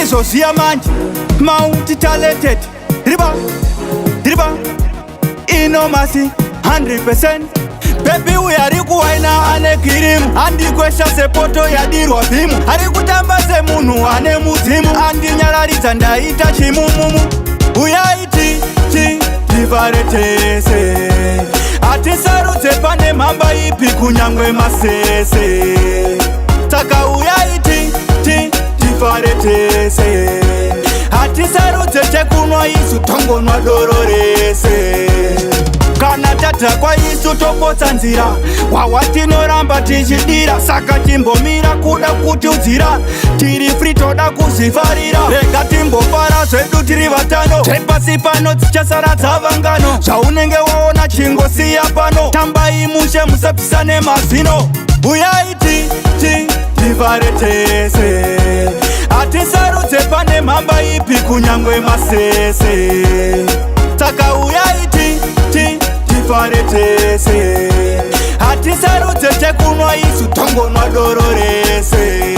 Ndizvo zviya manje, multi talented, riba riba inomasi 100%. Baby uyo ari kuwaina ane kirimu, andikwesha sepoto yadirwa vhimu, ari kutamba semunhu ane mudzimu, andinyararidza ndaita chimumumu. Uyai ti ti tivhare tese, hatisarudze pane mhamba ipi kunyangwe masese. Saka uyai ti ti tifare tese, hatisarudze chekunwa isu, tongonwa doro rese. Kana tadhakwa isu topotsa nzira, hwahwa tinoramba tichidira, saka timbomira kuda kutiudzira. Tiri free, toda kuzvifarira, rega timbofara zvedu tiri vatano. Zvepasi pano dzichasara dzavangano, zvaunenge waona chingosiya pano. Tambai mushe, musabvisane mazino. Uyai ti ti tivhare tese, hatisarudze pane mhamba ipi kunyangwe masese. Saka uyai ti ti tifare tese, hatisarudze chekunwa isu, tongonwa doro rese.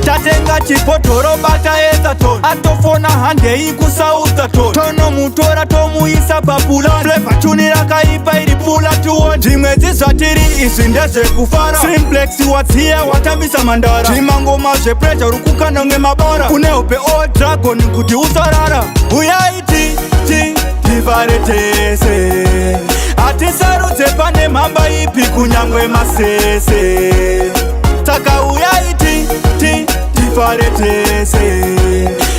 Tatenga chibhodhoro, bata Etherton, atofona handei kuSoutherton, tonomutora tomuisa papula. Flavour tune rakaipa iri pula tuon. Zvimwedzi zvatiri izvi ndezvekufara. Simplex wadziya watambisa mandara, zvimangoma zvepressure uri kukanda ngemabara. Une hope o dragon kuti usarara. Uyai ti ti tivhare tese, hatisarudze pane mhamba ipi kunyangwe masese. Saka uyai ti ti tifare tese,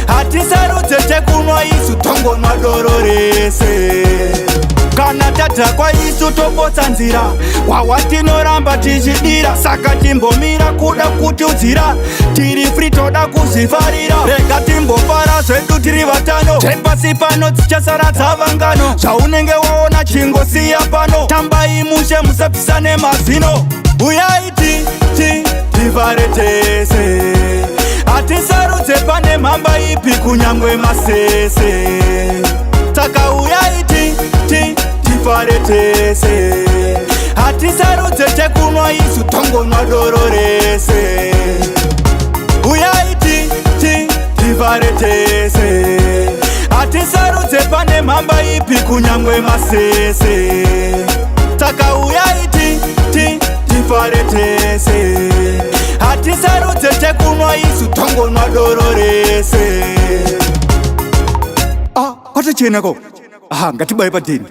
hatisarudze chekunwa isu, tongonwa doro rese. Kana tadhakwa isu topotsa nzira, hwahwa tinoramba tichidira, saka timbomira kuda kutiudzira. Tiri free, toda kuzvifarira, rega timbofara zvedu tiri vatano. Zvepasi pano dzichasara dzavangano, zvaunenge waona chingosiya pano. Tambai mushe, musabvisane mazino. Uyai ti ti tivhare tese, hatisarudze pane mhamba ipi kunyangwe masese. Saka uyai ti ti tifare tese, hatisarudze chekunwa isu, tongonwa doro rese. Uyai ti ti tivhare tese, hatisarudze pane mhamba ipi kunyangwe masese. Saka uyai ti ti tifare tese, hatisarudze chekunwa isu, tongonwa doro rese. Ah, kwatochenako. Aha, ngatibaye padheni.